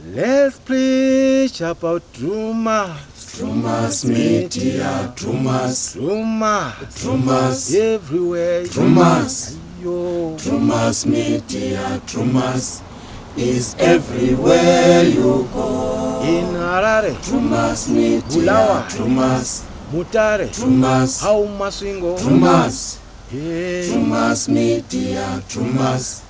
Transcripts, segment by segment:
Let's preach about Drewmas. Drewmas Media, Drewmas, Drewmas. Drewmas, Everywhere. Drewmas, Yo. Drewmas Media, Drewmas is everywhere you go. In Harare, Drewmas Media, Bulawayo. Drewmas, Mutare, Drewmas, how Masvingo. Drewmas, Hey. Drewmas Media, Drewmas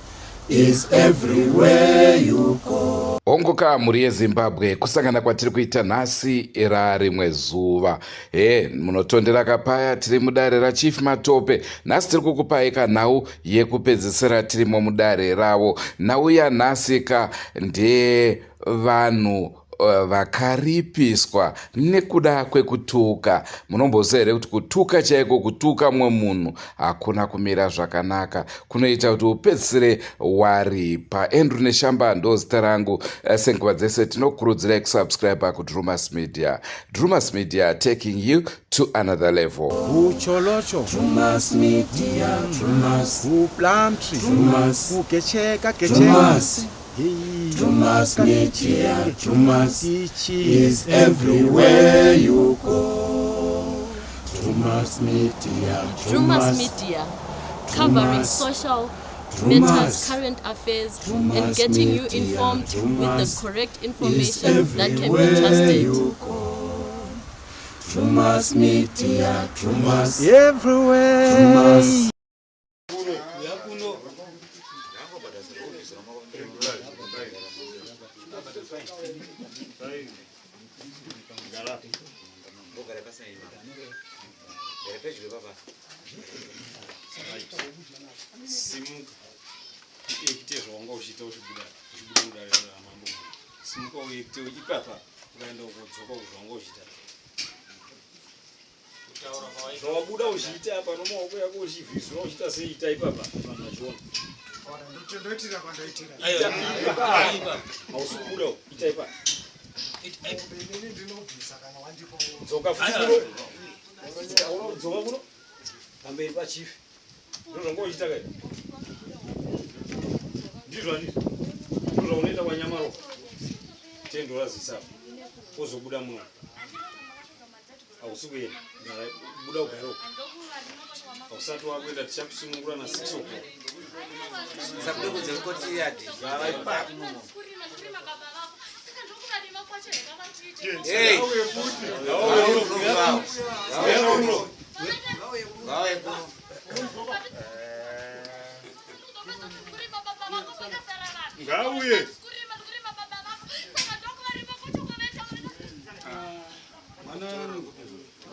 is everywhere you go. Hongoka mhuri yeZimbabwe, kusangana kwatiri kuita nhasi rarimwe zuva. He, munotondera kapaya tiri mudare raChief Matope. Nhasi tiri kukupai kanhau yekupedzisira tirimo mudare ravo. Nhau yanhasi ka ndevanhu vakaripiswa nekuda kwekutuka. Munomboziva here kuti kutuka chaiko, kutuka mumwe munhu hakuna kumira zvakanaka, kunoita kuti upedzisire waripa. Andrew Neshamba ndo zita rangu. Senguva dzese tinokurudzirai kusubscribe kuDrumas Media. Drumas Media, taking you to another level. KuTsholotsho. Drewmas Media, Drewmas, KuPlumtree. Drewmas, Kugecheka gecheka. Drewmas, Hey. Drewmas Media, Drewmas Ichi. is everywhere you go. Drewmas Media, Drewmas Drewmas, Media, covering Drewmas, social Drewmas, matters, current affairs, and Drewmas getting you Media, informed with the Drewmas correct is information that can be everywhere trusted. you go. Drewmas Media, Drewmas, Everywhere. Drewmas. Simuka, uekite zvawanga uchiita uchibuda uchibuda mudare ramambo. Simuka uekite ipapa, ukaenda ukodzoka kuzvawanga uchiita, zvawabuda uchiita apa nomaoko yako uchivhizura uchiita sei. Ita ipapa vanhu vachiona. Ndoitira kwandoitira. Hausi kubuda, ita ipapa. Inini ndinobvisa kana wandipo. Dzoka futi kuno, hauna kudzoka kuno pamberi pachief. Ndo zvanga uchiita kai, ndizvo handizvo? Ndo zvaunoita kwanyamaro tendorazisa apa, wozobuda muno. Hausi kuenda, gara, buda ugare uko. Hausati wakuenda, tichakusunungura na6 o'clock. Sabude kunze kukotiyadi. Gara ipapo. Hey! Ngauye kuno. Ngauye kuno. Ngauye.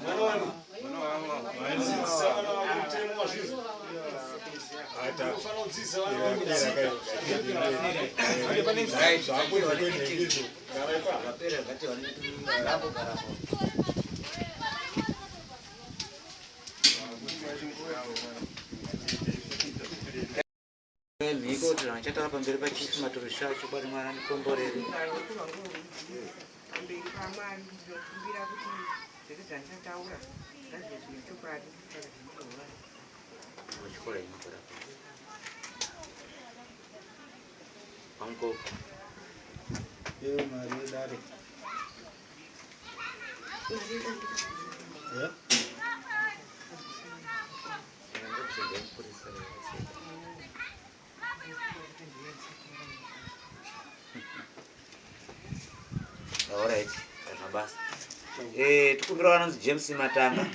Mwana wani? Dzidzisa vana vako mutemo wazvizwa. Unofanira kudzidzisa vana vako tsika. Right. Gara ipapo. Zvapera, ngatiwane rambo garapo. Mhiko kuti zvandichataura pamberi paChief Matope chokwadi, Mwari andikomborere. Pamberi paMwari ndinokumbira kuti zvese zvandichataura ngazvive zvine chokwadi saka zvinogova. Muchikoro inokora pamukoko. Ye, mari yedare. Yeah. Mupurisa. Alright, mabasa. Tikumbira vanonzi James Matanga.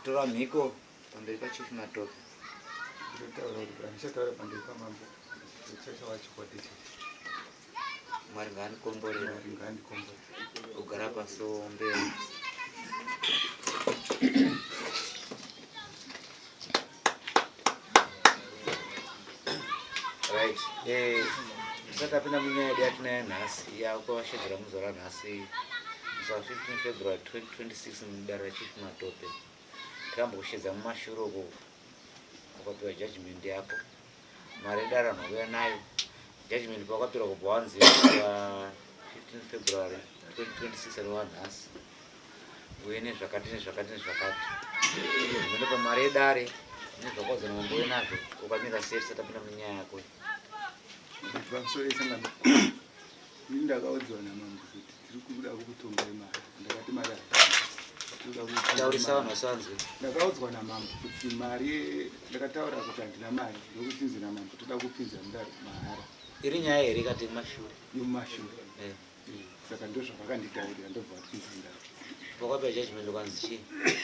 Tora mhiko pamberi paChief Matope. Ndinotaura kuti handichataura pamberi pamambo ndichataura chokwadi chete. Mwari ngaandikomborere. Mwari ngaandikomborere. Ugara paso mberi. Right. Tisati tapinda munyaya yedu yatinayo nhasi yakwavashedzera muzuva ranhasi, musi wa15 February 2026, mudare raChief Matope, takambokushedza mumashure uko, ukapiwa judgment yako. Mari yedare vanhu nayo judgment pawakapirwa kubva wanzi wa 15 February 2026 ariwa nhasi, uye nezvakati nezvakati nezvakati zvinoenda pamari yedare nezvakawadzana mambo nazvo, ukamira sei? Tisati tapinda munyaya yako. Pamusoro yesangano, ini ndakaudzwa namambo kuti tiri kuda kukutongai mari. Ndakati mari hatina. Taurisa vanhu vasanzwe. Ndakaudzwa namambo kuti mari, ndakataura kuti handina mari, ndokuti namambo toda kupinza mudare mahara. Iri nyaya here kati yemashure? Yemumashure. Saka ndozvavakanditaurira, ndobva vapinza mudare. Wakapiwa judgment ukanzi chii?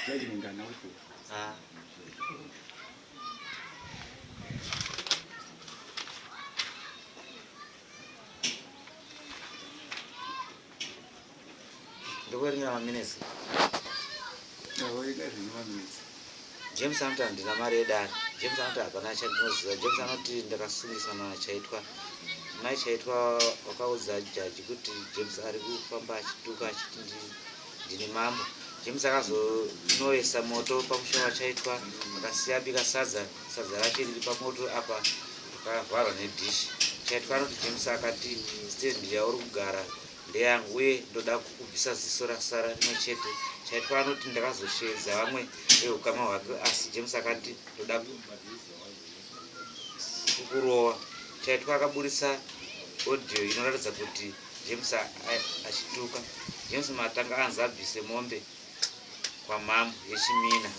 Judgment handina kupiwa. Ah. Ndokuverenga maminitsi. Ndaverenga zvenyu maminitsi. James anoti handina mari yedare. James anoti hapana chandinoziva. James anoti ndakasungiswa naChaitwa. Mai Chaitwa wakaudza jaji kuti James ari kufamba achituka achiti ndini mambo. James akazonoisa moto pamusha waChaitwa akasiya abika sadza, sadza racho riri pamoto apa pakavharwa nedhishi. Chaitwa anoti James akati stand yauri kugara ndeyangu uye ndoda kukubvisa ziso rasara rimwe chete. Chaitwa anoti ndakazoshevedza vamwe vehukama hwake asi James akati ndoda kukurova. Chaitwa akaburitsa audio inoratidza kuti James achituka. James Matanga anzi abvise mombe kwamambo yechimina.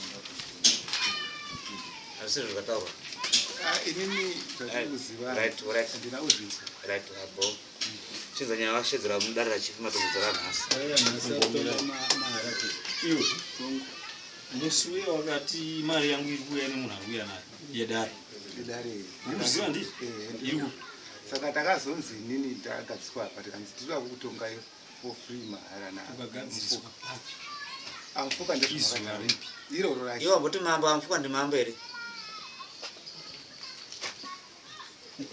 Hazvisizvo zvakataurwa. Inini zvatiri kuziva Right, right. handina kuzvinzwa. Right, abo. Chinza nyaya vashedzera mudare rachief Matope ranhasi. Iwe musi uye wakati mari yangu iri kuuya nemunhu ari kuuya nayo yedare. Yedare. Urikuziva ndizvo? Iri kupi? Saka takazonzi inini ndakagadziswa apa, tikanzi tinoda kukutongai for free mahara na Ukagadziriswa papi? Amfuka. Izuva ripi? Iroro racho. Iwe wamboti mambo amfuka ndimambo here?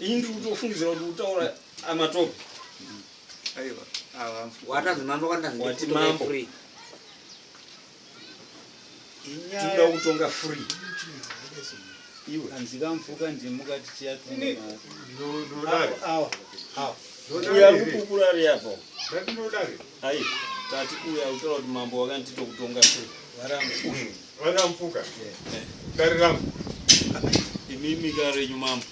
Ini ndiri kutofungidzira kuti utaura amatope. Aiwa, ava amfuka. Watanzi mambo kwandanzi Wati ndikutongai mambo. free. Tinoda kutonga free. Iwe hanzikamfuka ndimukati Ini- chiyatunga awa awa. Uyo ari kupupura ari apa. Ai, tati uyo ari kutaura kuti mambo wakanditi tokutonga free. Varamfuka. Dare rangu. Imimi kare renyu mambo.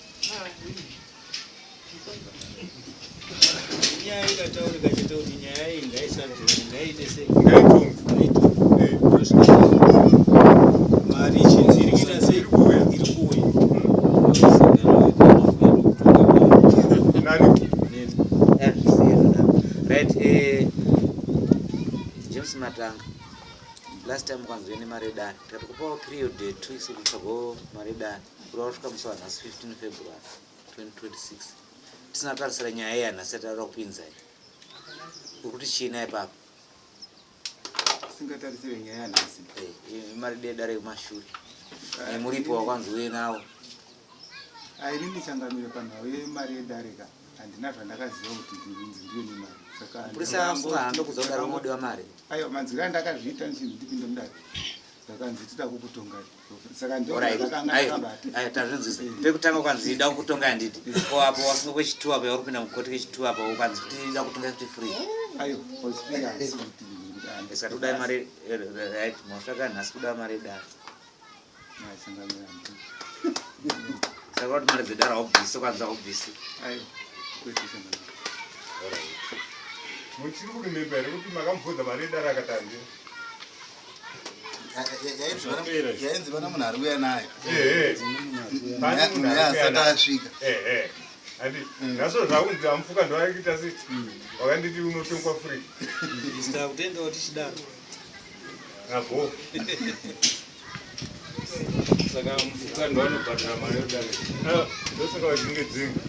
Nyaya ikataurika chete kuti nyaya iyi ngaisadzore, ngaite sei, Ngaitongwe. Mari ichinzi iri kuita sei, iri kuuya. Nani? Right, James Matanga, last time ukanzwe nemari yedare, tikati kupawo period yetu isi kutsvagawo mari yedare, kuri wasvika musi wanhasi 15 February 2026, tisina kutarisira nyaya yanhasi yataura kupinzai. Uri kuti chiina ipapo? Singatarisire nyaya yanhasi. Imari yedare yekumashure nemuripo wakwanzi uye nawo. Inini changamire, panhau yemari yedareka handina zvandakaziva kuti ndinzi ndiyo nemari, saka Mupurisa afunga handokudza kudaro unodiwa mari. Aiwa, manzwiro andakazviita ndichinzi ndipinde mudare, saka nzi toda kukutongai, saka ndo Alright, ndakanga ayo, ndakabata. ayo, tazvinzwisa. Pekutanga ukanzi da kukutonga handiti, ko apo wasunga kwechituwa apa, yauri kupinda mukoti kechituwa apa, ukanzi kuti da kutonga futi free. Aiwa, pachipiri handisi kuti Saka toda mari, right, mosvaka nhasi kuda mari yedare. Changamire, handiti. Saka kuti mari dzedare haubvisi, ukanzi haubvisi. Aiwa, kwete changamire. Muchiri kurememba here kuti makamubvunza mari yedare akati handina? Yainzi vana munhu ari kuuya nayo. Ehe. Pane munhu Munhu ari kuuya asati naye. asvika. Ehe. Handi nhasi zvakunzi amufuka ndoaikuita sei? Wakanditi unotongwa free. Mr. Kutendawo tichidaro. Abo. Saka mufuka ndo anobhadhara mari yedare. Ah, ndosaka vachinge dzinga.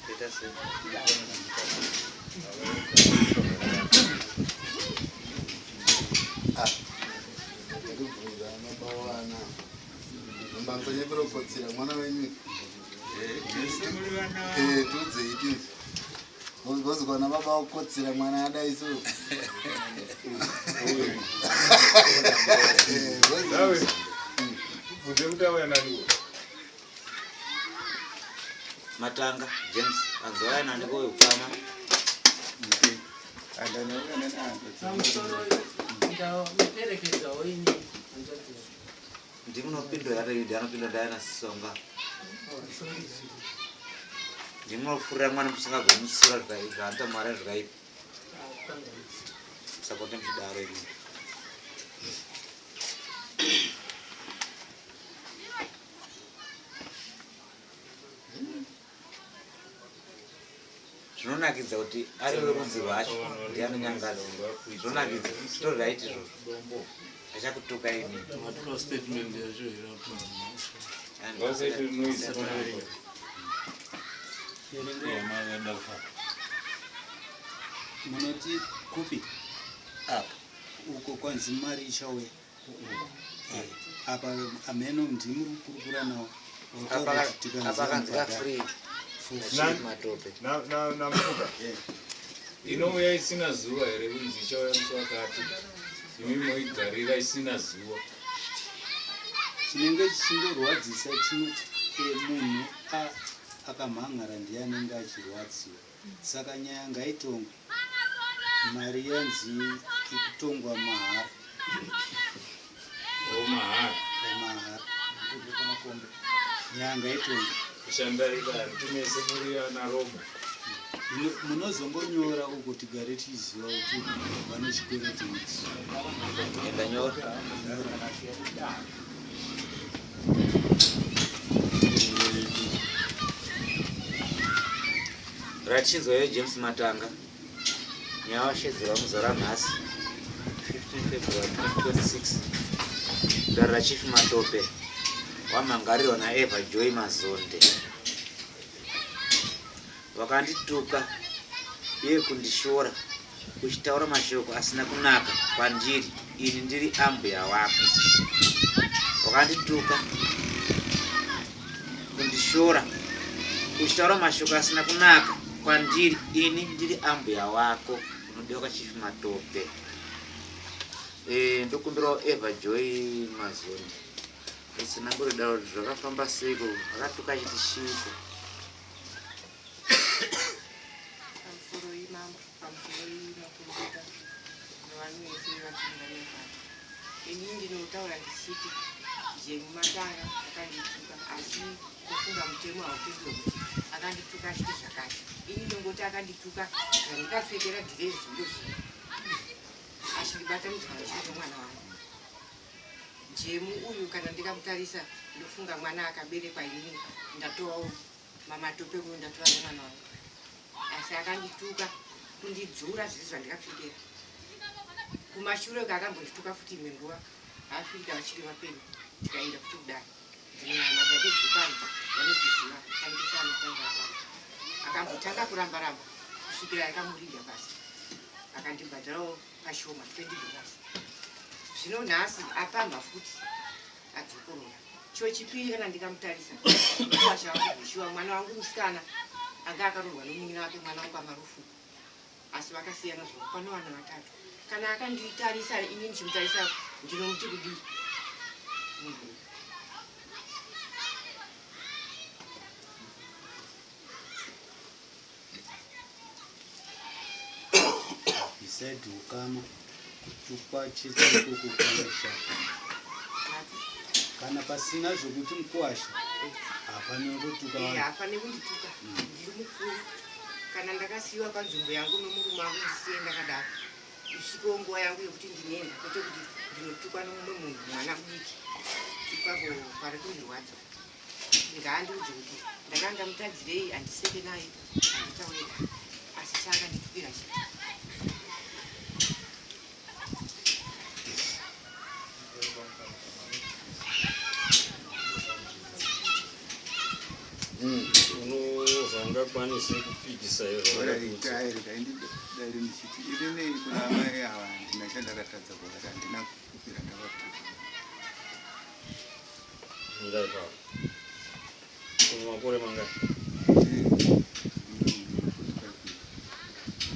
Toita sei? Ndikubvunza mabawana mbamusanyepera kukotsira mwana wenyu. Tiudzei tinzi vozikwana baba kukotsira mwana adai so. Zawe. Kubvunze kuti auya naniwo. Matanga, James, anzi waya nani koyukama? Pamusoro, ndamuperekedzawo ini hanzvadzi yangu. Ndimunopindura yataidi anopindura ndayanasisonga. Sorry. Ndimunofurira mwana musingagoni musura zvaanoita mari zvakaipa. Akukanganisi. Sapote muchidaro ini. Zvinonakidza kuti ari werudzi rwacho ndianonyangadza. Zvinonakidza, zvitori right izvozvo. Achakutuka ini. Matura statement yacho here apo? Ngausaite noise panoverenga. Munoti kupi? Apa. Uko kwanzi mari ichauya. Apa ameno ndimi muri kukurukura nawo. Apa kanzi ka free. Nachief Matope. Namufuka. Inouya isina zuva here kunzi ichauya musi wakati, imi moigarira isina zuva? Chinenge chichingorwadzisa chino munhu akamhan'ara ndiye anenge achirwadziwa. Saka nyaya ngaitongwe. Mari yanzi ikutongwa mahara. O mahara. Mahara. Nyaya ngaitongwe. Kushandai kanti mese muri ana Roma. Munozongonyora uko tigare tichiziva kuti vane chikwereti nesu. Enda nyora. Rachinzwa James Matanga. Nyaya washedzerwa muzuva ranhasi 15 February 2026. Dare raChief Matope wamhangarirwa naEva Joy Mazonde. Wakandituka uye kundishora uchitaura mashoko asina kunaka kwandiri ini ndiri ambuya wako. Wakandituka, kundishora uchitaura mashoko asina kunaka kwandiri ini ndiri ambuya wako. Unodiwa kwaChief Matope. Ndokumbirawo Eva Joy Mazondi utsanangure kuti zvakafamba seiko, akatuka achiti chiiko. Pamusoro imambo, pamusoro makurukota nevanhu vese vatinganepano. Ini ndinotaura ndichiti Jemumatanga akandituka, asi kufunga mutemo hautendiwe kuti akandituka achiti zvakati. Ini ndongoti akandituka zvandikapfekera dhirezi ndozvino achindibatanidza achiti mwana wangu Jemu uyu. Kana ndikamutarisa ndofunga mwana akaberekwa inini ndatovawo maMatope kuno, ndatova nemwana wangu, asi akandituka kundidzura zvisi zvandikapfekera. Kumashure uko akambondituka futi imwe nguva Afrika vachiri vapenyu, tikaenda futi kudare. Dzimwe hama dzake dziri pano vanozviziva. Andisa amatanga apano akambotanga kuramba ramba kusvikira akamuriga pasi, akandibhadharawo pashoma, $20. Zvino nhasi apamha futi adzokorora chechipiri. Kana ndikamutarisa mukuwasha wangu zvishuwa mwana wangu musikana anga akaroorwa nomunin'ina wake, mwana wangu amarufu, asi vakasiyana zvavo. Pano vana vatatu. Kana akanditarisa ini ndichimutarisa, ndinomuti kudii munhu uyu? Beside ukama, kutukwa chete ikoko kwanoshata. Kana pasina zvokuti mukuwasha hafaniri kutotuka vanhu. Haafaniri kundituka, ndiri mukuru. Kana ndakasiyiwa panzvimbo yangu nomurume wangu, ndisiye ndakadaro isvikewo nguva yangu yekuti ndinoenda, kwete kuti ndinotukwa nomumwe munhu mwana mudiki. Ipapo pari kundirwadza. Ngaandiudze kuti ndakanga ndamutadzirei. Handiseke naye, handitaure naye, asi chaakanditukira chii? Unozvangakwanise kupikisa Alright, ayi, regai ndidaire ndichiti inini kuna amai ava handina chandakatadza kwakati, handina kubvira ndavatuka. Mirai ipapo. Une makore mangani?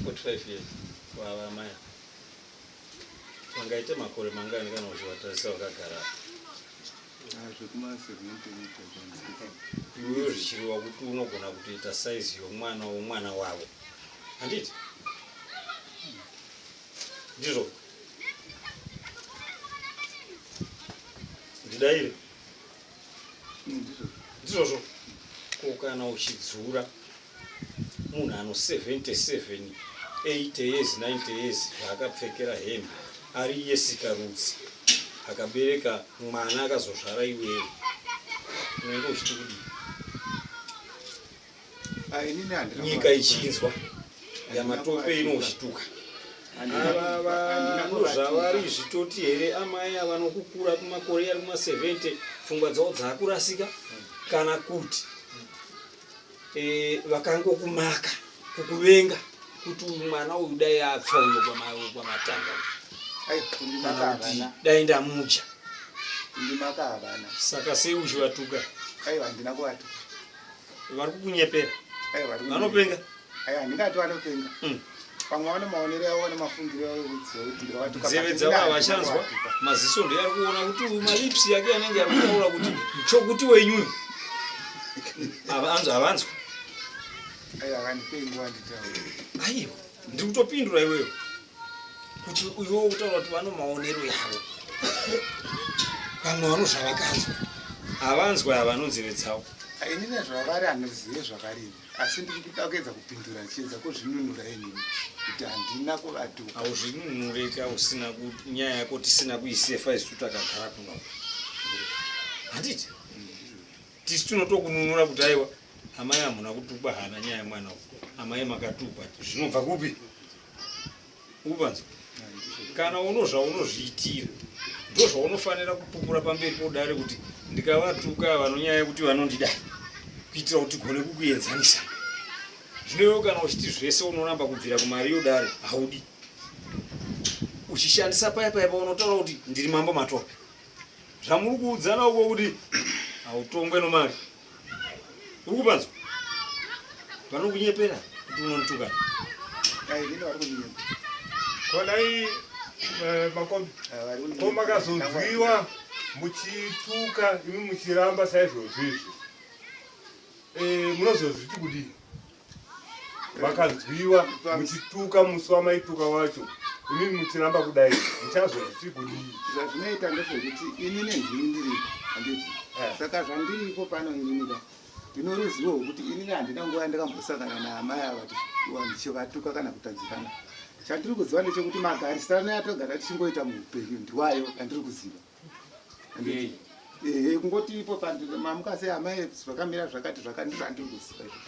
45 years. Wava amai vangaite makore mangani kana uchivatarisa vakagara? Zvekuma 78. Iwewe zvichireva kuti unogona kutoita saizi yomwana womwana wavo, handiti? Ndizvo. Ndidaire. Ndizvozvo. Ko kana uchidzura munhu ano 77 80 years 90 years zvaakapfekera hembe ari iye sikarudzi akabereka mwana akazozvara iwewe unenge uchiti kudii? Nyika ichinzwa yamatope inochituka ava vanhu zvavari zvitoti here amai ava nokukura kumakore ari kuma 70 pfungwa dzavo dzakurasika kana kuti e, vakangokumaka kukuvenga kuti uyu mwana uyu dai apfa uyo kwamatanga kana kuti dai ndamudya saka sei uchivatuka aiwa handina kuvatuka vari kukunyepera vanopenga aiwa handingati vanopenga mm. pamwe vane maonero avo nemafungiro avo ekuziva kuti ndikavatuka nzeve dzavo havachanzwa maziso ndiyo ari kuona kuti uyu malipsi yake anenge ari kutaura kuti chokuti wenyuyu havanzwa havanzwa aiwa vandipei nguva nditaure aiwa ndiri kutopindura iweyo kuti iwe kutaura kuti vano maonero yavo vamwe vano zvavakanzwa havanzwa ava nonzeve dzavo ini nezvavari handizive zvakarini asi ndiri kuda kuedza kupindura ndichiedza kuzvinunura inini kuti handina kuvatuka hauzvinunureka usina nyaya yako tisina kuisefa isu takagara kuno handiti tisu tinotokununura kuti aiwa amai hamuna kutukwa hana nyaya yemwana amai makatukwa zvinobva kupi Upanzwa? Kana uno zvaunozviitira ndozvaunofanira kupupura pamberi podare kuti ndikavatuka vanonyaya yekuti vanondida kuitira kuti gone kukuenzanisa. Zvino iwe kana uchiti zvese unoramba kubvira kumari yodare haudi. Uchishandisa paya paya paunotaura kuti ndiri mambo matope. Zvamuri kuudzana uko kuti hautongwe nomari. Uri kupanzwa? Vanokunyepera kuti unonditukana. Konai eh, makombi ko makazonzwiwa muchituka imi muchiramba saizvozvo izvi eh, munozozviti kudii makanzwiwa muchituka musi wamaituka wacho imi muchiramba kudai muchazozviti kudii zvazvinoita ndezvekuti ini nendini ndiripo handiti eh. saka zvandiripo pano inini ka ndino ruzivo rwekuti inini handina nguva yandakambosangana naamai ava ndichivatuka kana kutadzirana chandiri kuziva ndechekuti magarisano yatogara tichingoita muupenyu ndiwayo andiri kuziva ehe kungoti ipo mamuka sei amai zvakamira zvakati zvakati ndizvandiri kuziva izvo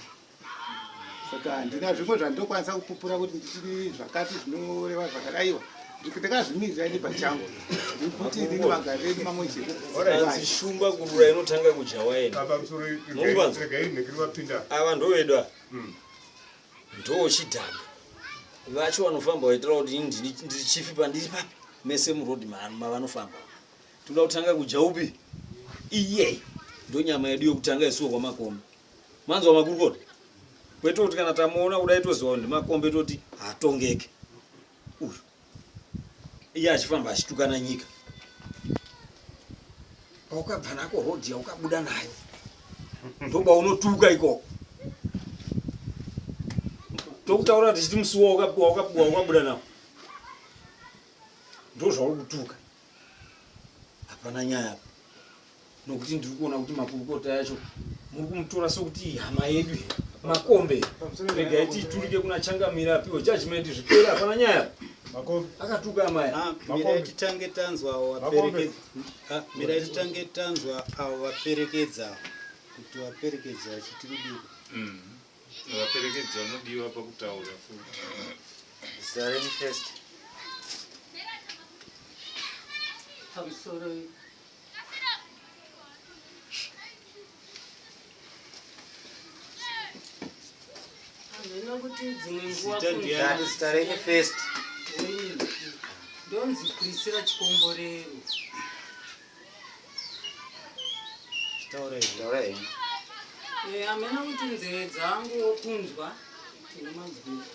saka handina zvimwe zvandinokwanisa kupupura kuti nditi zvakati zvinoreva zvakadaiwa ndakazvimirira ini pachangu ndikuti inini magariro edu mamwe chete shumba kurura inotanga kudya waini ava ndovedu ava hmm. ndochidhamba vacho vanofamba vaitira kuti ndiri chifi pandiri papi mese muroad mavanofamba tinoda kutanga kudya upi iyeyo ndonyama yedu yokutanga isuwo kwamakombe manzwa makurukota kwete kuti kana tamuona kudai toziva kuti ndimakombe toti hatongeke uyu iye achifamba achitukana nyika paukabva nako road yaukabuda nayo ndobaunotuka ikoko tokutaura tichiti musi waukabuda nawo ndozvauri kutuka hapana nyaya apa nokuti ndiri kuona kuti makurukota yacho muri kumutora sokuti ihama yedu here makombe regai tiiturike kuna changamire apiwe judgment zvipere hapana nyaya akatuka amai ah, mirai titange tanzwa ah, mirai titange tanzwa avo vaperekedza kuti vaperekedza vachiti kudii mm. Vaperekedzi vanodiwa pakutaura futi. Zita renyu first. Pamusoro hameno kuti dzimwe nguva Zita ndiani? Zita renyu first. Ndonzi Priscilla Chikomborero. Taurai henyu. Eh, hameno kuti nzeve dzangu wokunzwa tinomanzwira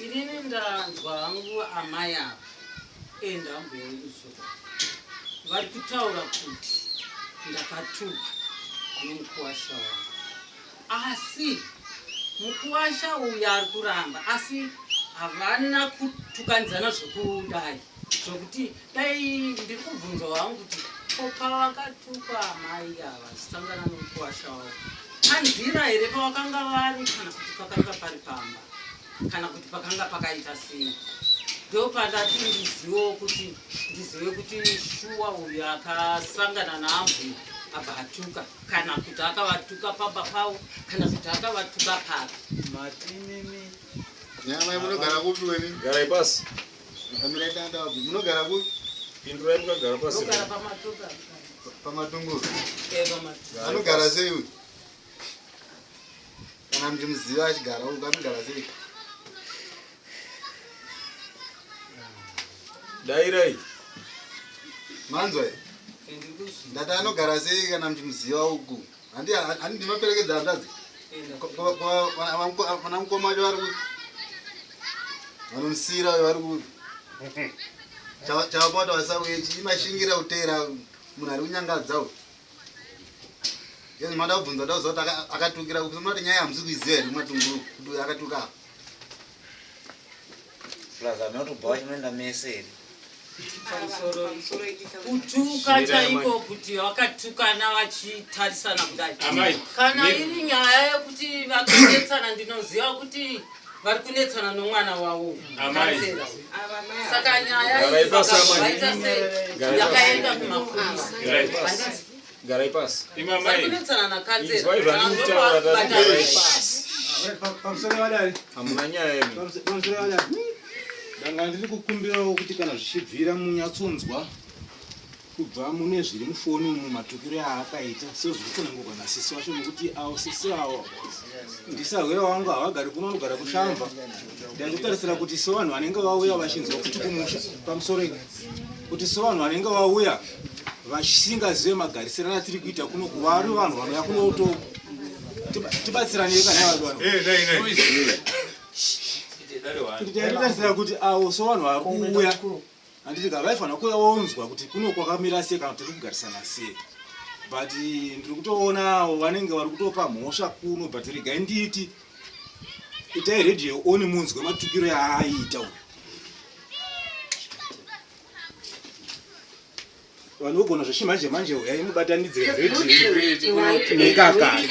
inini ndanzwa hangu amai ava eh, ndamboizvo vari kutaura kuti ndakatukwa nemukuwasha wangu asi mukuwasha uyu ari kuramba asi Havana kutukanidzana zvekudai, zvokuti dai ndiri kubvunzwa hangu kuti ko pavakatukwa amai ava vachisangana nomukuwasha wavo panzira here pavakanga vari, kana kuti pakanga pari pamba, kana kuti pakanga pakaita sei? Ndopandati ndizivewo kuti ndizive kuti shuwa uyu akasangana naambuya abva atuka, kana kuti akavatuka pamba pavo, kana kuti akavatuka papi. Matinini. Nyamai, munogara kupi weni? Garai pasi. Amirai danda wapi? Munogara kupi? Pindurai mukagara pasi. Ndogara pamatuka. Pamatunguru. Eh, pamatuka. Anogara sei uyu? Kana muchimuziva achigara uku anogara sei? Dairai. Manzwa here? Ndati anogara sei kana muchimuziva uku? Handi handi ndinoperekedza hanzvadzi. Vana mukoma vacho vari kupi? Vanomusiyira vari kupi? Chavabata vasauye chii mashingira kuteera munhu ari kunyangadza uyu. Yezi mada kubvunza da kuziva kuti akatukira kupi. Munoti nyaya hamusi kuiziva here kumatunguru kuti uyu akatuka apa. Plus hamuna kutobva vachinoenda mese here? Kutuka chaiko kuti vakatukana vachitarisana kudai? Amai, Kana iri nyaya yekuti vakunetsana, ndinoziva kuti vari kunetsana nomwana wavo. Amai. Kansela. Saka nyaya Garai iyi pasi, amai. vaita sei? Garai pasi. Yakaenda kumapurisa. Garai pasi. Garai pasi. Imi amai. Vari kunetsana nakansela. Inzwai zvandikutaura, tati garai pasi. Pamusoro vadari. Hamuna nyaya imi. Pamusoro vadari. Ndanga ndiri kukumbirawo kuti kana zvichibvira munyatsonzwa kubva mune zviri mufoni umu matukiro aakaita sezvirikutsanangurwa nasisi wacho, nekuti avo sisi avo ndisahwira wangu, havagari kuno, vanogara kushamva. Ndandikutarisira kuti sevanhu vanenge vauya vachinzwa kuti kumusha pamusoro ika kuti sevanhu vanenge vauya vachisingazive magarisiro atiri kuita kuno, kuvari vanhu vanouya kunoto tibatsiranei kana vanhu nditarisira kuti avo sevanhu vari kuuya, handiti ka, vaifanira kuuya vonzwa kuti kuno kwakamira sei kana kuti tiri kugarisana sei. But ndiri kutoona vanenge vari kutopa mhosva kuno, but regai nditi itai redhiyo on munzwe matukiro yaaiita uyu. Vanhu vogona zvechimanje manje, uyai mubatanidze redhiyo nekakari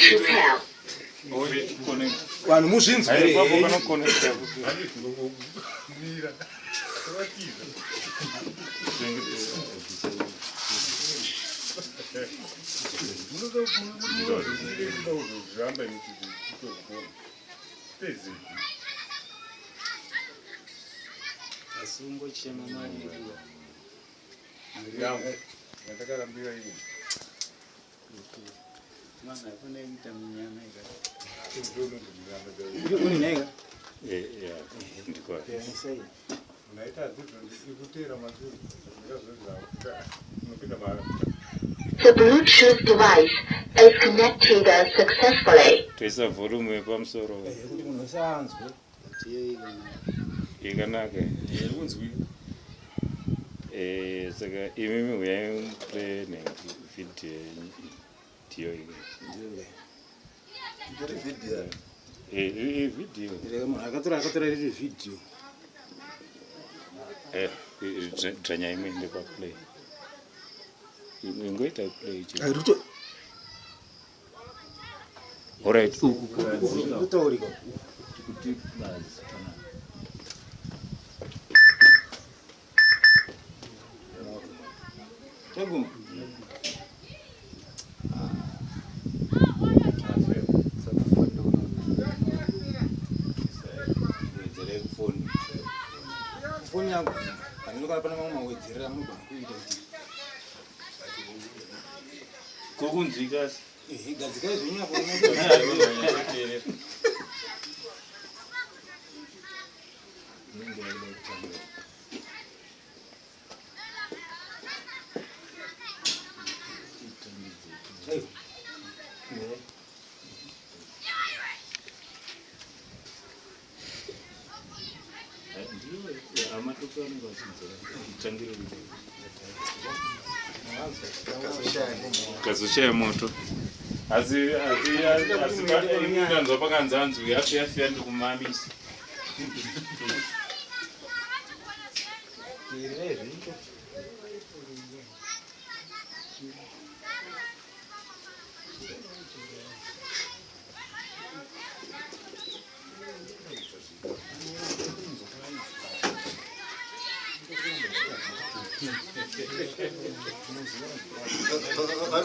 vanhu muzvinzwire. Munozviramba pezi. Asi ungochema mari yedu. Yangu yandakarambira ini. Mwana hakuna kuita munyama ika. Uri nhaika? Unaita ikuteera mazuri unopinda mahara. The Bluetooth device is connected successfully. Toisa volume yepamusoro. Kuti munhu wese anzwe. Ikanaka. Iri kunzwika. Saka imimi uyai muplay nevhidhiyo yenyu ndiyo ika. Itori vhidhiyo. Vhidhiyo. Rega munhu akatora riri vhidhiyo. Dzvanya imwe ende paplay. Ingoita play chete. Ai, ruto- Alright. Kutaurika. Kuti bazi. Chaguma. Wedzerai kufoni. Foni yangu panenge pane mamwe mawedzerero anogona kuita kuti Kokunzwika asi. Ehe, gadzikai zvenyu apo. Inenge yaida kutanga. Aiwa. Ndiyo amatope anenge achinzora kutangire kazoshaya moto, asi asi asi ndanzwa pakanzi anzi uyu afiya fiya ndikumamisa.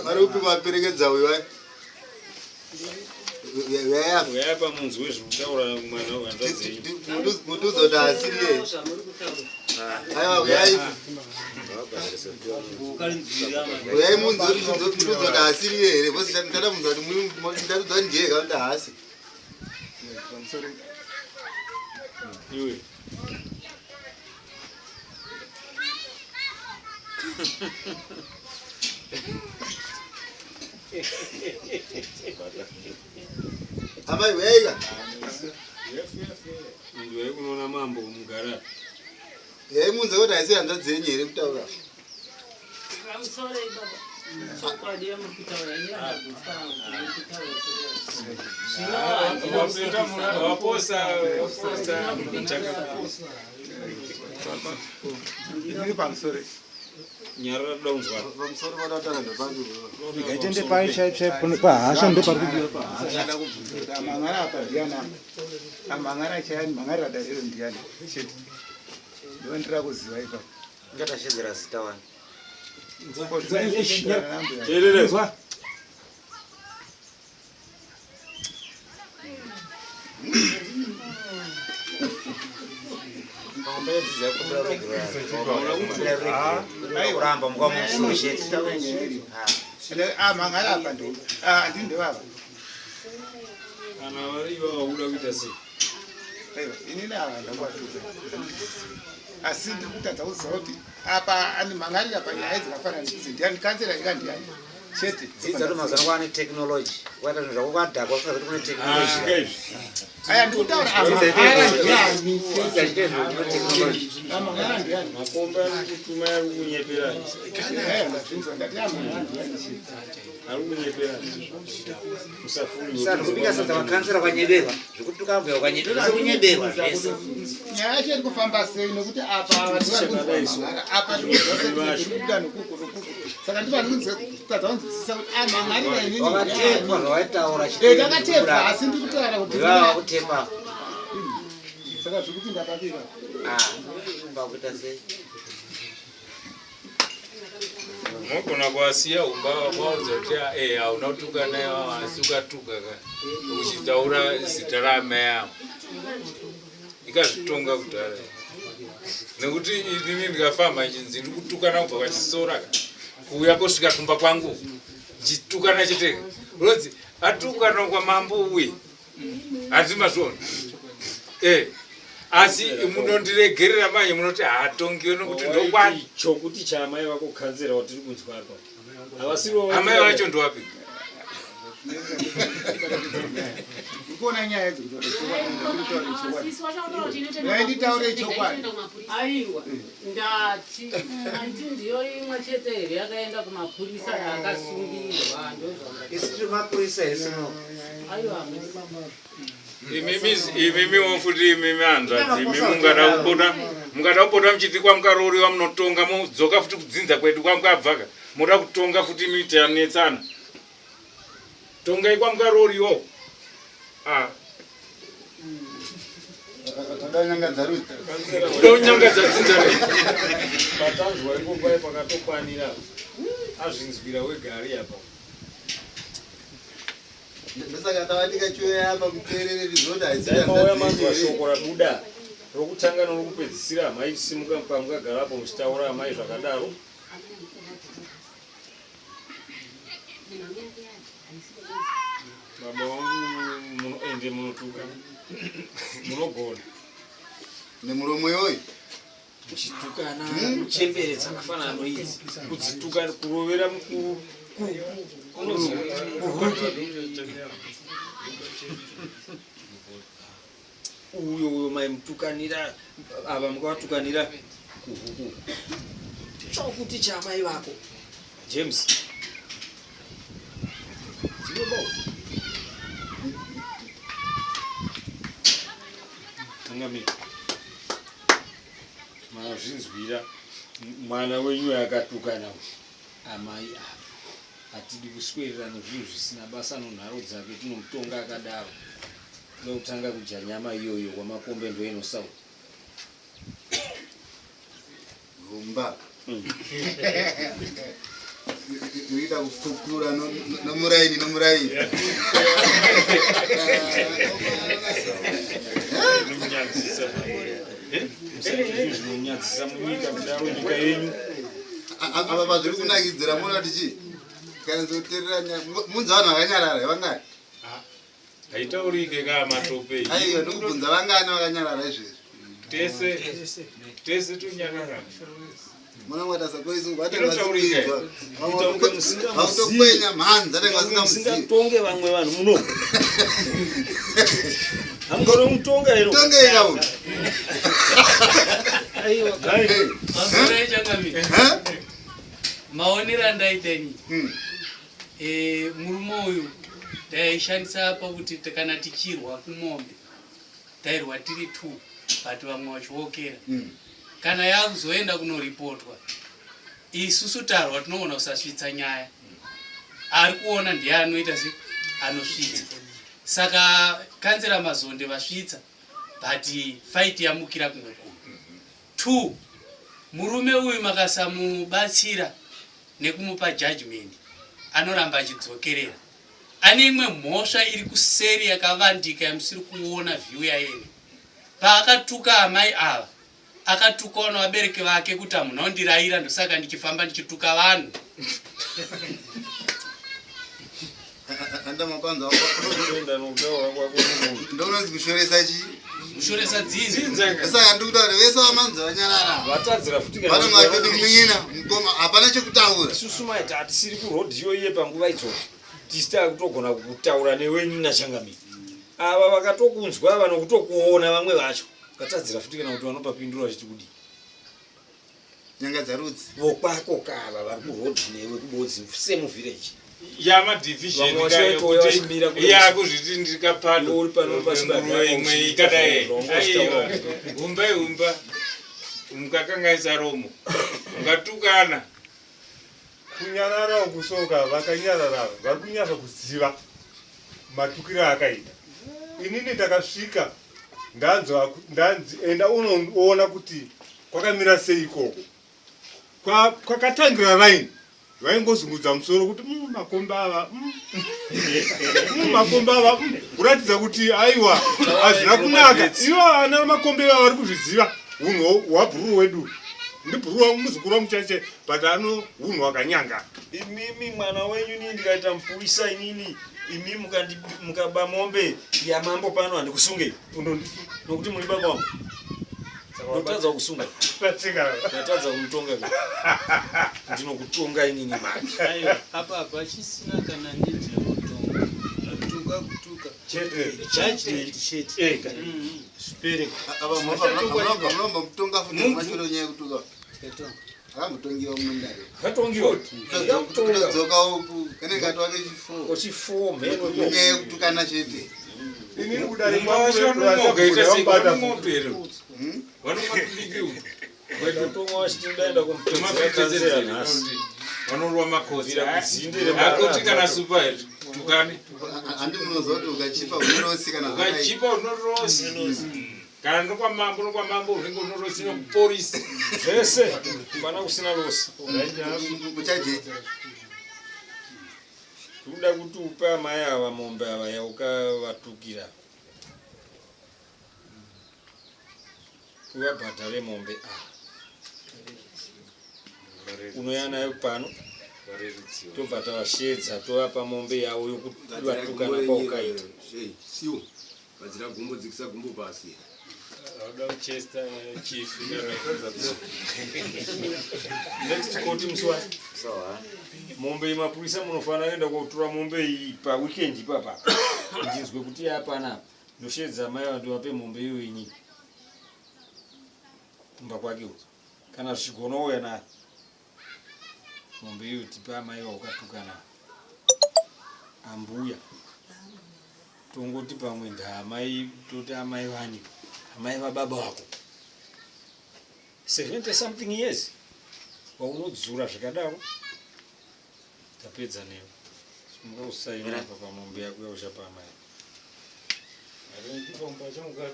Vari kupi vaperekedza uyu vai? Uyai pamunzi wezvekutaura mwana wehanzvadzi yenyu. Mutudzo kuti asiri yeye. Aiwa uyai. Uyai munzi mutudzo kuti asiri yeye here? Because ndada munzi kuti ndatudza kuti ndiye kana kuti haasi. Iwe. Amai uyai ka. Munzi wai kunoona mambo mugara. Uyai munzi kuti haisi hanzvadzi yenyu here kutaura. Pamusoro baba. Chokwadi yamuri kutaura ini handagutsikana kuti muri kutaura chokwadi. Zvino handina Wapinda muna- waposa waposa Ndiri pamusoro. Nyarara toda kunzwa. Pamusoro patataura ndepapi? Ngaitende pai chaipo chaipo pahasha ndo pari kudiwa pahasha. Ndada kubvunza kuti amang'ara apa ndiani apa? Amang'ara chayani mang'arira dariro ndiani? Chete. Ndondira kuziva ipapo. Ngatashedzera zita wani. Teerera. Kuramba mukamusoro chete. Amang'ara apa ndo. Ah, ndini ndevava. Kana vari ivava vakuda kuita sei? Aiwa, inini ava ndakuwatuka. Asi ndiri kutadza kuziva kuti apa ani mang'arira panyaya dzakafanana nedzi ndiani kansela inga ndiani? Chete. Dzidza kuti mazuva ano kwaane technology. Waita zvinhu zvako kwadhakwa usina kuti kune technology. Aya ndikutaura amang'ara ndiani? Dzidza chite zvinhu kune technology. Amang'ara ndiani? Makomba ari kutuma ari kunyepera. Eh, ndazvinzwa ndati amang'ara ndiani chete. Ari kunyepera. Musafunge. Saka kubika sadza vakansela kwanyeberwa. Zvekutuka mbuya kwanyeberwa. Zvese kunyeberwa zvese. Nyaya yacho iri kufamba sei nokuti apa vanhu vari kunzwa mang'ara apa ndikuda nokuku nokuku saka ndivanunze kutadza kunzwisisa kuti amang'arira inini Wakatepwa zvawaitaura Eh, ndakatepwa asi ndiri kutaura kuti Ivava vakutepa. Saka zviri kupinda papi ipapo? Ah, pakuita sei? Unogona kuwasiya umba waudza kuti eh hauna kutuka naye asi ukatuka ka uchitaura zita raamai avo ikazvitonga kudhara nekuti inini ndikafamba chinzi ndiri kutukana kubva kwachisora ka kuuya kusvika kumba kwangu ndichitukana chete rodzi atukana kwamambo uye handzi mazviona eh asi munondiregerera manje munoti haatongiwe nokuti ndokwani chokuti chaamai vako kanzera watiri kunzwa apa. Havasirivo amai vacho ndowapi Ndikuona nyaya idzi kutaura chokwadi, ndiri kutaura chokwadi. Ngai nditaure chokwadi. Aiwa, ndati anti ndiyo imwe chete here yakaenda kumapurisa yaakasungirwa ndozvandati. Isu tiri mapurisa here sino? Aiwa, Imimiwo futi imimi hanzvadzi imi mungada kupota mungada kupota muchiti kwamukarooriwa munotonga modzoka futi kudzinza kwedu kwamukabvaka moda kutonga futi imi tanetsana tongai kwamukarooriwa ah Tadanyangadza rudzi. kuda kunyangadza dzinza redu Patanzwa ipopai pakatokwanira. Azvinzwira wega ari apa. Ndosaka tavatika chiuya apa muteerere tizoti haisi Dai mauya hanzvadzi manzwa yenyu here. shoko rabuda rokutanga norokupedzisira maisimuka pamukagarapo muchitaura amai zvakadaro. Baba vangu ende munotuka munogona Nemuromo iyoyo. muchitukana muchembere dzakafanana noidzi kudzituka kurovera mukuru kunonzi kuhuku uyo uyo maimutukanira ava mukavatukanira kuhuku chokuti chamai vako James Tungamiri mazvinzwira. Mwana wenyu akatukana uyu amai ava hatidi kuswerera nezvinhu zvisina basa nonharo dzake tinomutonga akadaro toda kutanga kudya nyama iyoyo kwamakombe ndoinosauta Humba. Inoita kufukura nomuraini nomuraini. Zvinonyadzisa munyika kudaro nyika yenyu. Apa pazviri kunakidzira mona kuti chii? Kanzoterera munzi vanhu vakanyarara vangani? Haitaurike ka matope. Aiwa ndikubvunza vangani vakanyarara izvezvi. Tese tese tonyarara. Mona mwatasa kwaisu Inotaurika. vakutokwenya mhanza tenga vasingamuzivi. Musingatonge vamwe vanhu muno. Hamugone kumutonga here? Tongei ka uyu. Aiwa. Maonero changamire. Maonero andaita ini. Eh, murume uyu taishandisa pakuti kana tichirwa kumombe tairwa tiri two but vamwe vachiwokera. Kana yakuzoenda kunoripotwa isusu tarwa tinoona kusasvitsa nyaya. Ari kuona ndiye anoita se anosvitsa. Saka kanzera Mazonde vasvitsa but fight yamukira kumwe kunhu. Two, murume uyu makasamubatsira nekumupa judgment anoramba achidzokerera. Ane imwe mhosva iri kuseri yakavandika yamusiri kuona view yaene. Paakatuka amai ava, akatukawo nevabereki vake kuti hamuna kundiraira ndosaka ndichifamba ndichituka vanhu. Anda mapanza ndononzi kushoresa chii? Kushoresa dzinza. Saka ndikutaura vese vamanzi vanyarara. Vatadzira futi kana Vanonga vachiti munin'ina mukoma hapana chekutaura. Isusu maita hatisiri kurodhiyo iye panguva idzodzo. Tisi takutogona kutaura newe nina changamire. Ava vakatokunzwa ava nokutokuona vamwe vacho. Vatadzira futi kana kuti vanopapindura vachiti kudii. Nyanga dzarudzi. Vokwako kava vari kurodhi newe kubodzi same village. Yama division Vamwe vacho vachimira kudai. ya kuzviti ndikapano Uri pano pachibage nguruve ako imwe uchiita ikadai zvaunga aiwa uchitaura. humba ihumba mukakangaisa romo ungatukana Kunyarara ukusoka vakanyarara vari kunyatsa kuziva matukiro akaita. Inini ndakasvika ndanzwa ndanzi enda unoona kuti kwakamira sei ikoko. Kwakatangira raini vaingozungudza musoro kuti makomba ava makomba ava kuratidza kuti aiwa hazvina kunaka. Ivo ana makombe ava vari kuzviziva unhu hwabhururu wedu. Ndibhururu wangu muzukuru wangu chaiche but ano unhu hwakanyanga. Imimi mwana wenyu inini ndikaita mupurisa inini imi mukaba mombe yamambo pano handikusungei nokuti muri baba wangu. Ndotadza kusunga. Ndatadza kumutonga. Ndinokutonga inini manje. Aiwa, apa hapachisina kana need yekutonga. Kutuka kutuka. Chete. Judgment chete. Zvipere. Apa munomba mutonga futi mashure nyaya yekutuka. Akambotongiwa mundare. Katongiwa. Kutodzoka uku kanenge katova kechifo. Chifo mheno. Nyaya yekutukana chete. Inini kudare Humba vacho vanomwa ukaita sei vanomwa utu here vanomwa tudiki utu Ndatomwa vachiti ndaenda kumupedzera kanzera nhasi. vanorwa makosi Bvira kudzinde akoti kana supa here tukane Handi munoziva kuti ukachipa unorosi kana zvakaipa. ukachipa unorosi kana ndokwamambo ndokwamambo unenge unorosi nokuporisi Zvese pana kusina losi. Muchaje. Tikuda kuti upe amai ava mombe ava yaukavatukira. Uvabhadhare mombe ava. Unouya nayo pano tobva tavashedza tovapa mombe yavo yokuvatukana kwaukaita. Siwo, gadzira gumbo, dzikisa gumbo pasi. Auda kuchesta chief Next court musi wani? Mombe iyi mapurisa munofanira kuenda kotora mombe iyi paweekend ipapa. Ndinzwe kuti yapanapa. Ndoshedza mai ava ndivape mombe iyo inini. Kumba kwake uko. Kana zvichigona ouya nayo. Mombe iyo tipe amai vaukatuka nayo. Ambuya. Tongoti pamwe ndaamai toti amai vani. Amai vababa vako. 70 something years. Waunodzura zvakadaro tapedza newe. Simuka usaina apa pamombe yako yauchapa amai.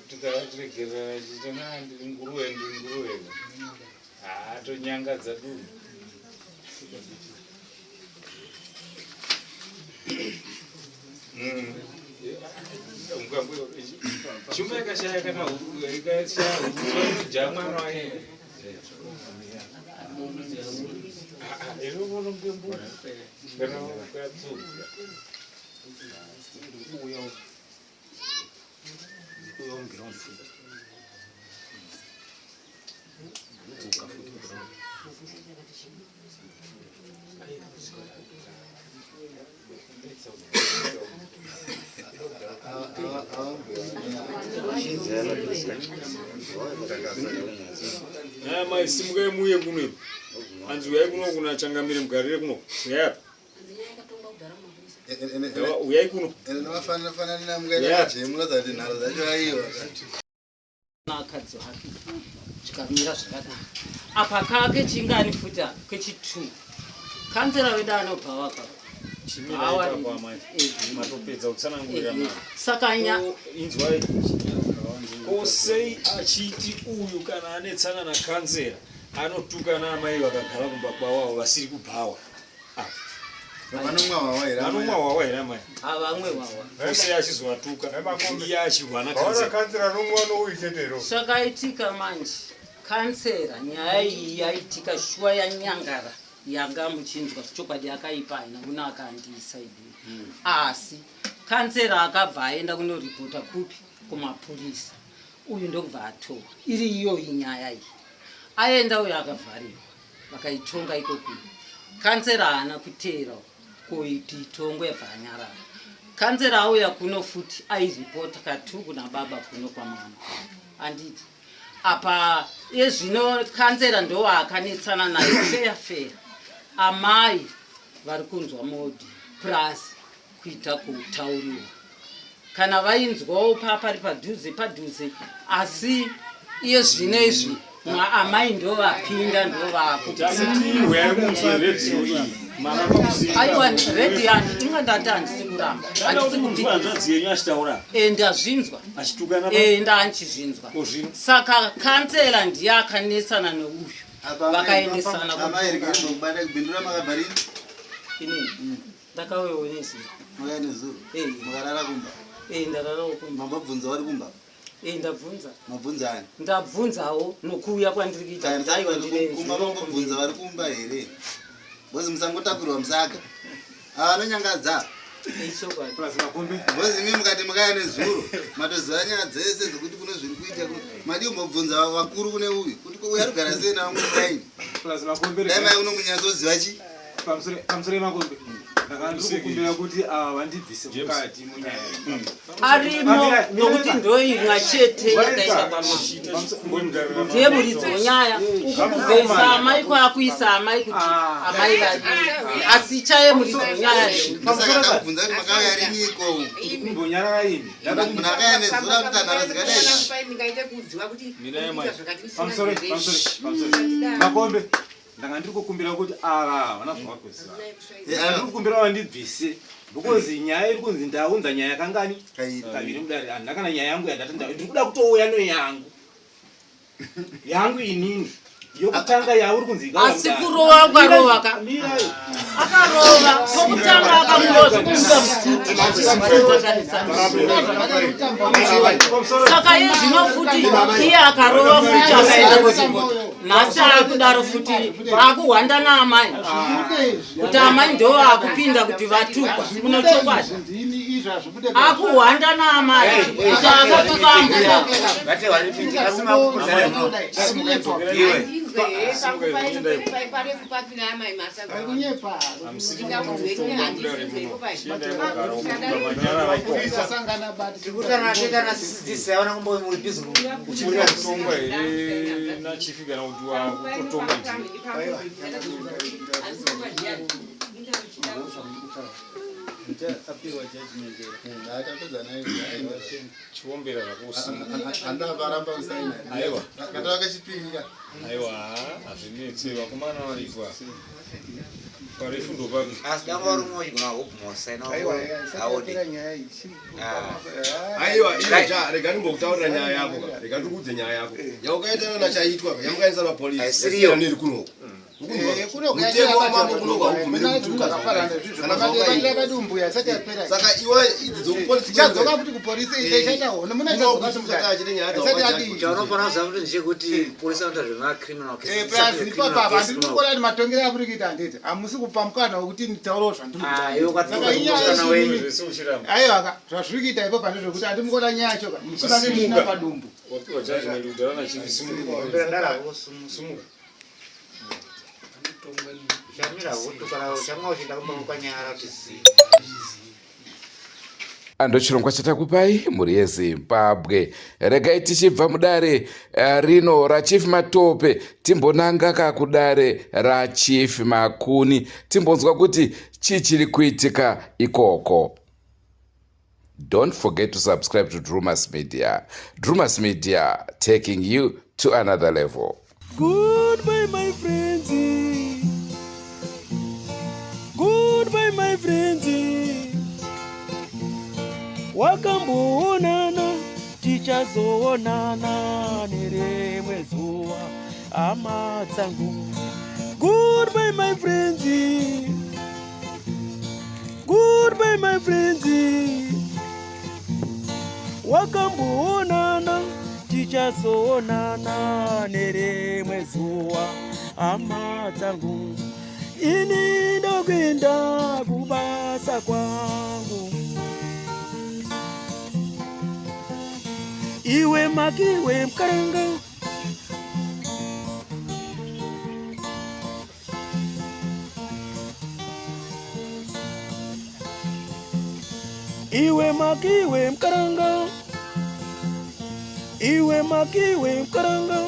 Tikatiregerera chichana ndiri nguruve ndiri nguruve. Haa tonyangadza dunhu. Shumba yakashaya kana ikashaya huku mwana waye. Inoona mbudzi kana ukatsuka. Aya mai simukai muuye kuno ipo. Hanzi uyai kuno kuna changamire mugarire kuno. Uyai apa. Uyai kuno. Ende ndinofanira mukaita majemu ratidza kuti nharo dzacho aiwa. Akadzi hake zvikamira zvakadai apa kake chingani futi apa kechi2 kanzera wedu anobva waka Chimirai ipapo amai. Matopedza kutsanangurira mama. Saka nya Inzwai. Ko sei achiti uyu kana anetsana nakanzera anotuka naamai vakagara kumba kwavo avo vasiri kubhawa. Vanomwa hwawa here amai? Vanomwa hwawa here amai? Havamwe hwawa. Ko sei achizovatuka iye achirwa Vaona nakanzera? kanzera anomwa nouyu chete Zvakaitika manje kansera nyaya iyi yaitika shuwa yanyangara yanga muchinzwa chokwadi yakaipa haina kunaka handiisaidi asi kansera akabva aenda kunoripota kupi kumapurisa uyu ndokubva atowa iri iyoyi nyaya iyi aenda uyo akavharirwa vakaitonga ikokuyo kansera haana kuteera kuiti itongwe yabva anyarara kansera auya kuno futi airipota katu kuna baba kuno kwamama anditi apa ezvino kansera ndo akanetsana naye feya feya amai vari kunzwa modi plus kuita kutauriwa kana vainzwawo papari padhuze padhuze asi iye zvino izvi amai ndo vapinda ndo vakuaiwa redhiyo handi inga ndati handisi kuramba handisi Kunzwa hanzvadzi yenyu achitaura. Ndazvinzwa Achitukana. Ndanchizvinzwa saka kansela ndiye akanetsana neuyu vakaendesana Amai regai kubata kubindura makabva rini? Inini ndakauyawo nezuro. Makauya nezuro? Mukarara kumba? Ndararawo kumba. Mambobvunza vari kumba? Ndabvunza. Mabvunza ani? Ndabvunzawo nokuuya kwandiri kuita kuti aiwa ndine Kumba mambobvunza vari kumba here? Bozi musangotakurwa musaga. Ava anonyangadza. Bozi imi mukati makauya nezuro matoziva nyaya dzese dzekuti kune zviri kuita kuno. Madii kumbobvunza vakuru kune uyu kuti ko uyu arikugara sei navamwe mudaini. Dai mai uno munyatsoziva chi? Pamusoro yemakombe ndakandiri kukumbira kuti ava vandibvise mukati munyaya iyi. Arimo nokuti ndoimwa chete yakaisa kwamama ndiye muridzi wenyaya uku kubvesa amai kwaakuisa amai kuti amai vadii asi chaye muridzi wenyaya Ndakabvunza kuti makauya riniko? Kumbonyarara imi. Munhu akauya nezuro akuita nharo dzakadai. Ndingaite kuudziwa kuti Pamusoro, pamusoro, pamusoro. Makombe ndanga ndiri kukumbira kuti ava havana zvavakuziva. Ndanga ndiri kukumbira vandibvise because nyaya iri kunzi ndaunza nyaya kangani kaviri mudare handina kana nyaya yangu yandati ndiri kuda kutouya neyangu yangu inini yokutanga yauri kunzi ikauya Asi mudare. kurova ukarova ka Mirai. Akarova pokutanga akamurova zvekumuka mututu saka iye zvino futi iye akarova futi akaenda kuzvibota nhasi akudaro futi akuhwanda naamai kuti amai ndo akupinda kuti vatukwa kuno chokwadi akuhwanda naamai kuti akatuka ambuya. Uchiri kutongwa here nachifi kana kuti wakutotonga ndiwe? Apiwa judgment here. Atapedza naye. Chiombera zvako. Handina varamba kusaina. Aiwa. Katava kechipiri ka. Aiwa, hazvinetsi vakomana varikwa. Parefu ndopapi? Asi danga varume vachigona kubvuma kusaina Aiwa, isati audi. yapera nyaya iyi. Aiwa, iwe ja, rega ndimbokutaurira nyaya yako ka. Rega ndikuudze nyaya yako. Yaukaitana nachaitwa ka, yamukaendesa mapolisi. Haisiriyo. Yasiyana neri kunoko. Eh, kuno Mutemo wamambo kunoko haubvumiri kutuka zvakafanana zvakaita. Kana zvawakaita. padumbu yasati yapera. Saka iwe idzi dzokupolisi Chadzoka futi kupolisi Eh. ichaita hono muna Kuno chadzoka kuti futi chete nyaya Isati yadii. Chaunofana kuziva kuti ndechekuti polisi anoita zvemacriminal case. Eh, plus ipapo apa handiri kuona kuti matongero amuri kuita handiti hamusi kupa mukana wekuti nditaurewo zvandiri Ah, iwe kuita. ukatuka Saka inyaya musikana wenyu. yechii? Aiwa ka zvazviri kuita ipapo ndezvekuti handiri kuona nyaya yacho ka musina nemusina padumbu. Wapiwa judgment kudhara nachief simuka. Ombera ndarako Simuka. Chamira kutukana chamwa uchienda kumba kwanyara kuti zii. Ndochirongwa chatakupai mhuri yeZimbabwe. Regai tichibva mudare rino raChief Matope timbonanga kudare raChief Makuni timbonzwa kuti chii chiri kuitika ikoko. Don't forget to subscribe to Drumas Media. Drumas Media, taking you to another level. Goodbye, my friends. Goodbye, my friends. Wakamboonana, tichazoonana nerimwe zuva, hama dzangu. Goodbye, my friends. Goodbye, my friends. Wakamboonana, tichazoonana nerimwe zuva, hama dzangu. Ini ndokuenda kubasa kwangu. Iwe makiwe mukaranga. Iwe makiwe mukaranga. Iwe makiwe mukaranga.